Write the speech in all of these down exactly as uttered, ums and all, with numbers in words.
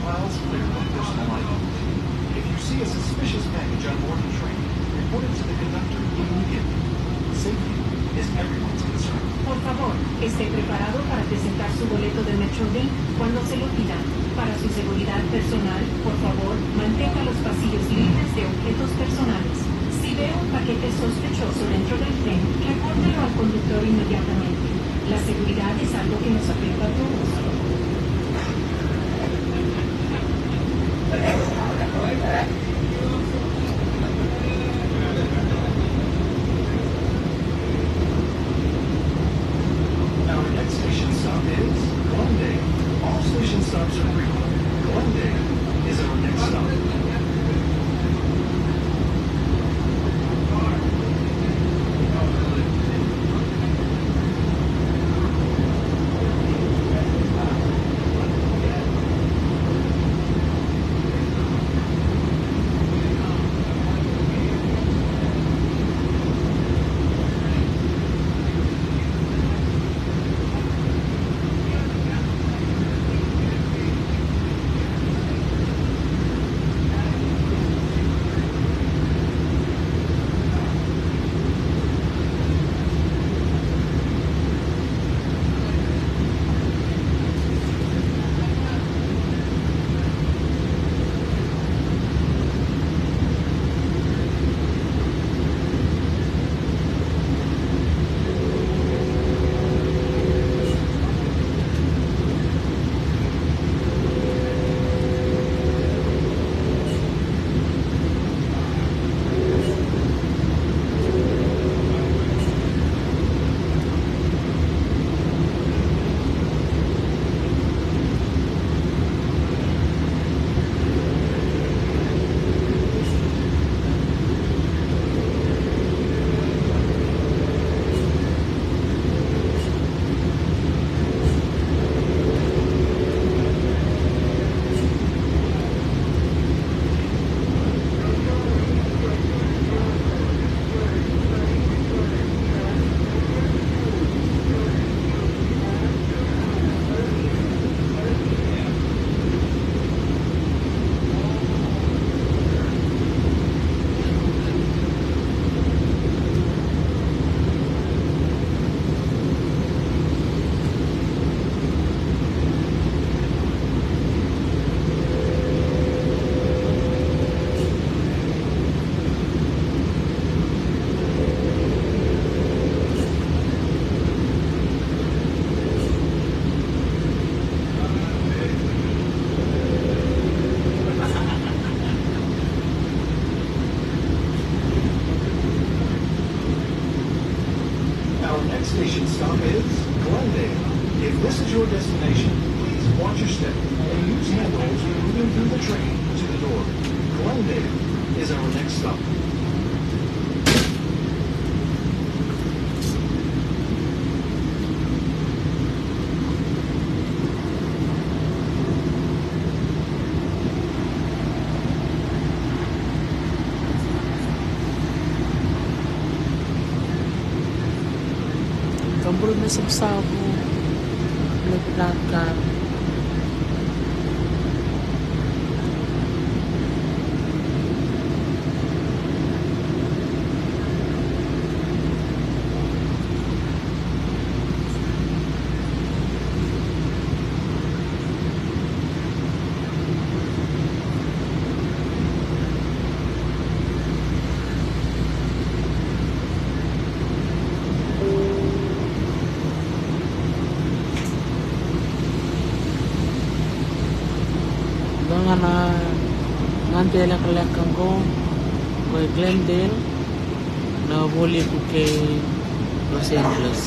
Miles clear of personal items. If you see a suspicious package on board the train, report it to the conductor immediately. Safety is everyone's concern. Por favor, esté preparado para presentar su boleto de Metrolink cuando se lo pidan. Para su seguridad personal, por favor, mantenga los pasillos libres de objetos personales. Si ve un paquete sospechoso dentro del tren, repórtelo al conductor inmediatamente. La seguridad es algo que nos afecta a todos. Our next station stop is Glendale. All station stops are free. Glendale is our next stop. Our next station stop is Glendale. If this is your destination, please watch your step and use handrails when moving through the train to the door. Glendale is our next stop. Kabula me savusavu, me vinaka. Dua ga na gade lekaleka qo, qo e Glendale. Na vualiku kei Los Angeles.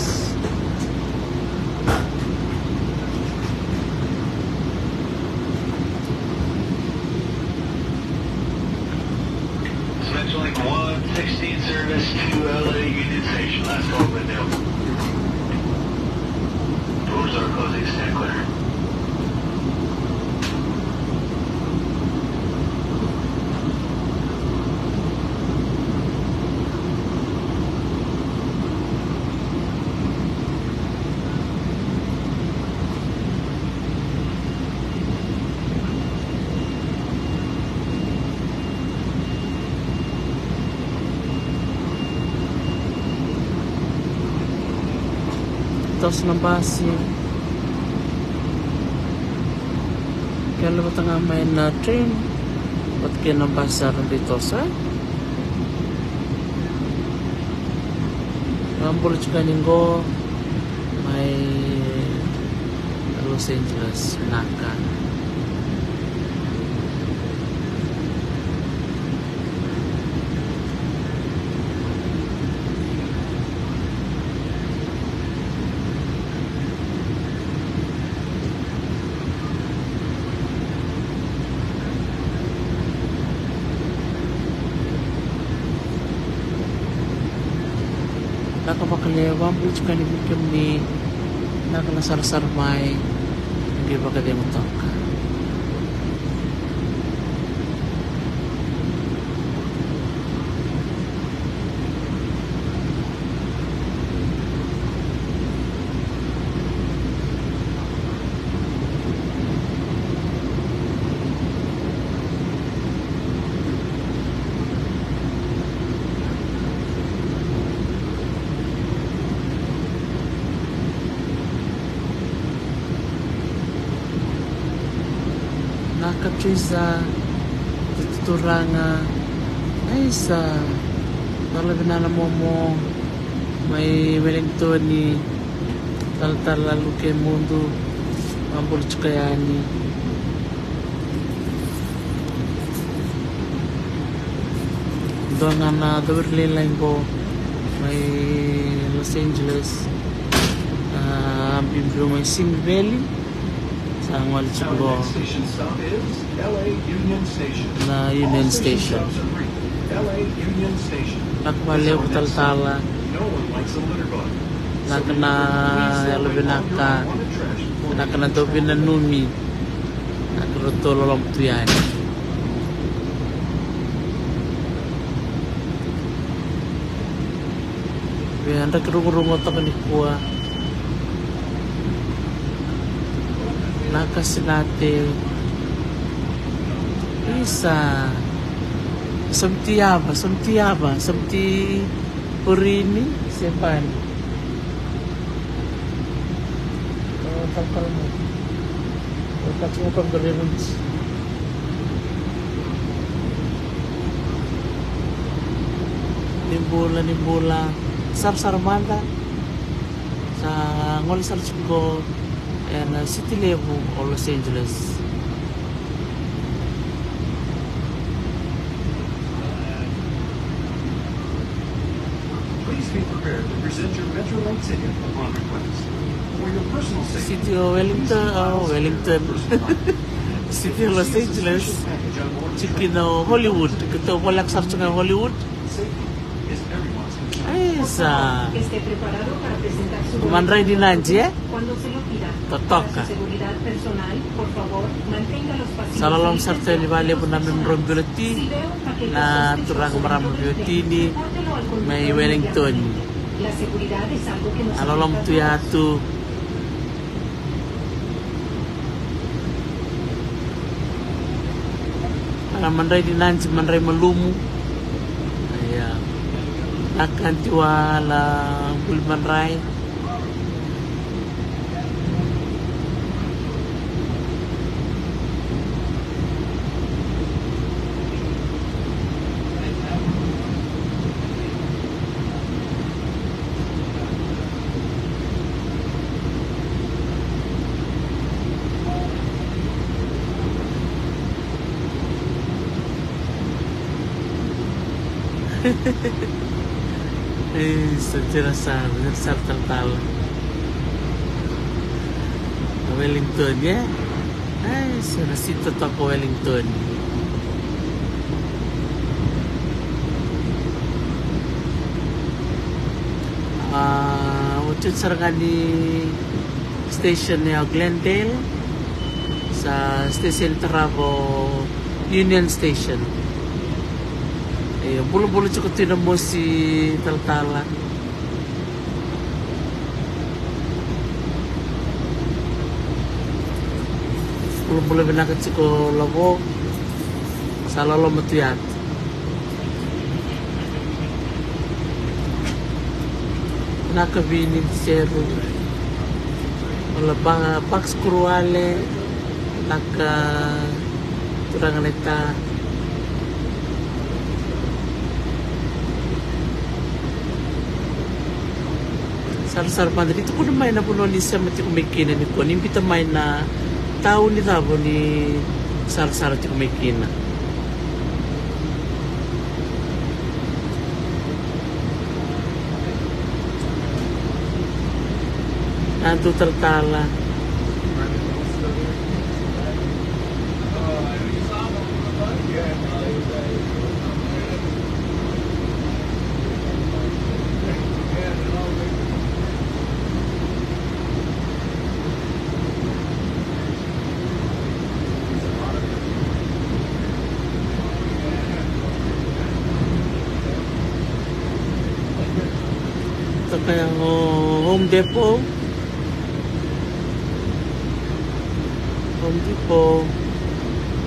Scheduling one sixteen service to L A Union Station. Last call, Glendale. Doors are closing. Stand clear. Toso na basi. Kele vata ga mai na train vata kei na basi sa ra dei toso, e. Vakabula tiko yani qo mai Los Angeles, Naka. Naka vakalevu, vakabula tiko yani vei kemuni. Naka na sarasara mai. Qai vakacegu toka. Naka Teresa, Turaga, aisa, dolavi na momo mai Wellington, talatala Luke Mudu, vakabula tiko yani. Dua ga na cauravou lailai qo mai Los Angeles, a, biubiu mai Simi Valley. Sa gole tiko qo na Union Station. Naka vakalevu talatala. Naka na yalovinaka. Naka na dauvinanumi. Naka ratou loloma tu yani. Via draki rugurugu toka nikua. Naka Sinate. Isa. Somti Yava, Somti Yava, Somti Porini, Sepani. O, talatala mo. O, talatala mo. Ni bula, ni bula. Sarasara mada. Sa gole sara tiko ena city levu o Los Angeles. Please be prepared to present your Metrolink ticket upon request. For your personal safety, city o Wellington, o Wellington. City o Los Angeles. Tiko kina o Hollywood. Keitou voleka sara tiko ga Hollywood. Aisa. Madrai ni nadi, e? Totoka. Sa loloma sara tale vakalevu na nomudrau biuti, na turaga marama biuti ni mai Wellington. A loloma tu ya tu. A madrai ni nadi, madrai malumu. Ia. Na kanti wa la buli madrai. Ei, sa tira sara, tira sara talatala. Wellington, e? Ai, sa na sita toka Wellington. A, oti sara ga ni station ya o Glendale. Sa station tarava o Union Station. E, bulabula tiko tu na mosi talatala. Bulabula vinaka tiko Lavo. Sa loloma tu ya. Vinaka Vini, Seru. Ola ba-, Bucks Kuruale, laka turaga na ita. Sarasara mada ni tukuna mai na vanua ni sema tiko mai kina nikua, ni biuta mai na tauni cava ni sarasara tiko mai kina. Na dua talatala. Toka ya o Home Depot. Home Depot.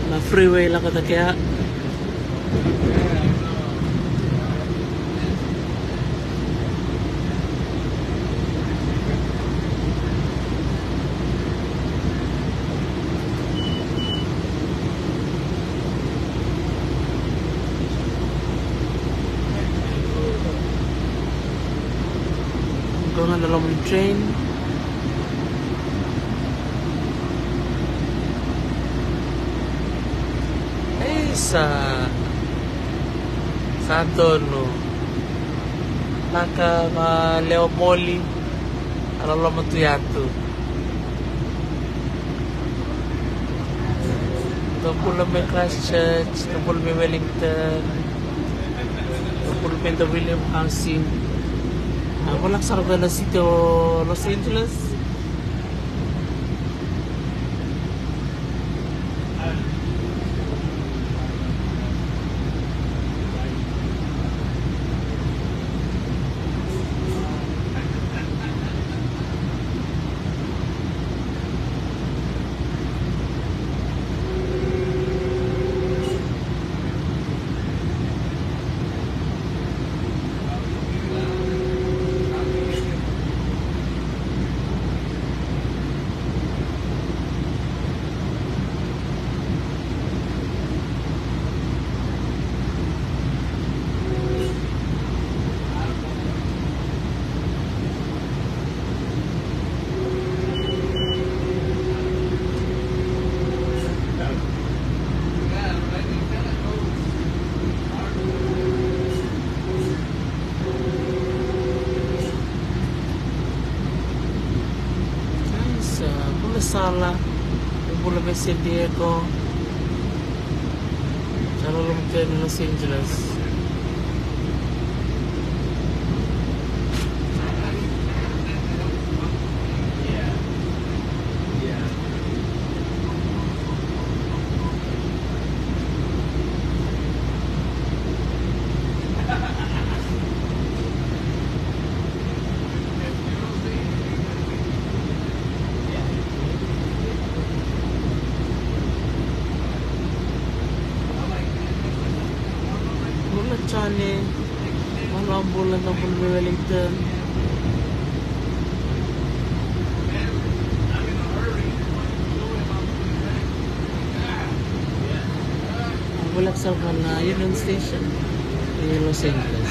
Na freeway lako cake ya. Qo ga na loma ni train. Ei, sa, sa donu. Laka ma lewa moli, a loloma tu yatu. Tou bula mai Christchurch, tou bula mai Wellington, tou bula mai da William Housing. A, voleka sara vei na city o Los Angeles. Nice, a, bula sala, bula mai San Diego. Sa loloma tu yani Los Angeles. Bula Johnny. Bula, bula, bula mai Wellington. Bula sara na Union Station e Los Angeles.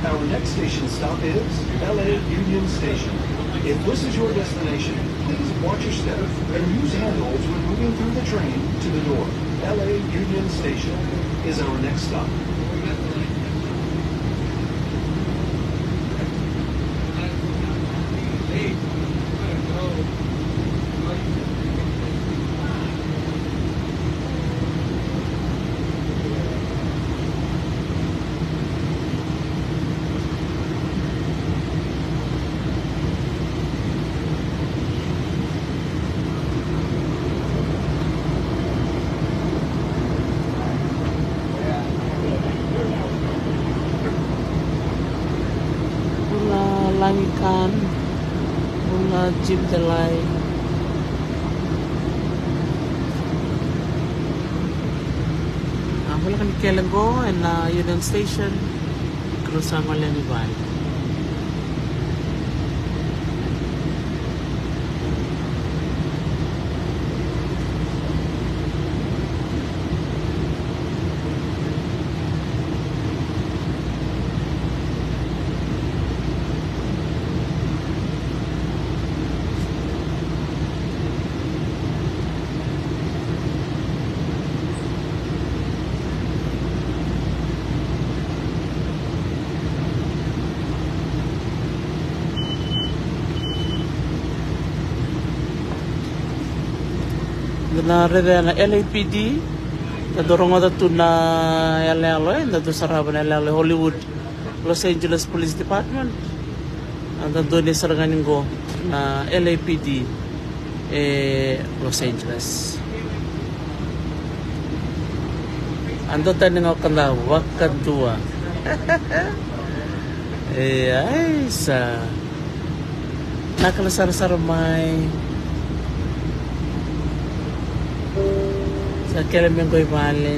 Our next station stop is L A Union Station. If this is your destination, please watch your step and use handholds when moving through the train to the door. L A Union Station is our next stop. Kan bula Jim Delai. A bula ka ni kele qo ena Union Station. Kru sa gole ni vale. Da na raica na L A P D, da dau rogoca tu na yaloyalo, e, da dau sarava na yaloyalo e Hollywood, Los Angeles Police Department. A da dau ni sara ga ni qo na L A P D e Los Angeles. A dau tani ga o ka da vakadua. E, ai sa. Na kala sarasara mai. Sa kele me qo i vale.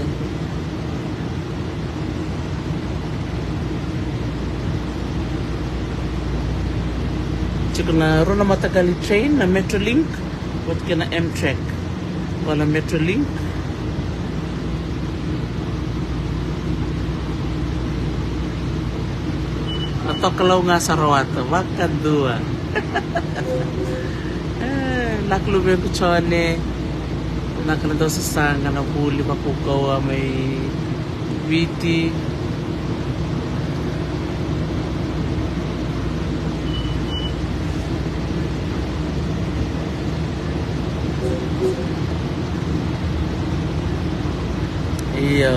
Tiko na rua na mataqali train, na Metrolink vata kei na Amtrak. Qo na Metrolink. Na tokalau ga sa rawata vakadua. E, na ka luvequ Jone. Na ka na dau sasaga na vuli vakaukauwa mai Viti. Io.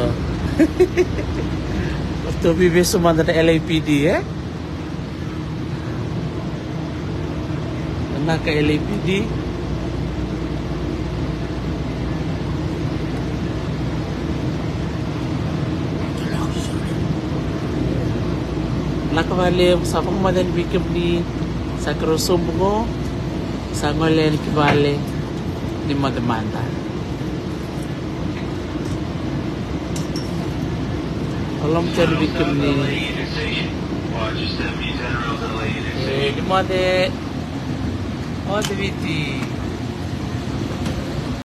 Ratou veivesu mada na L A P D, e? Naka L A P D. Naka vale, sa vakamacala vei kemuni, sa keirau sobu qo, sa gole yani ki vale ni madamada. Loloma tale vei kemuni. E, ni moce. Moce Viti.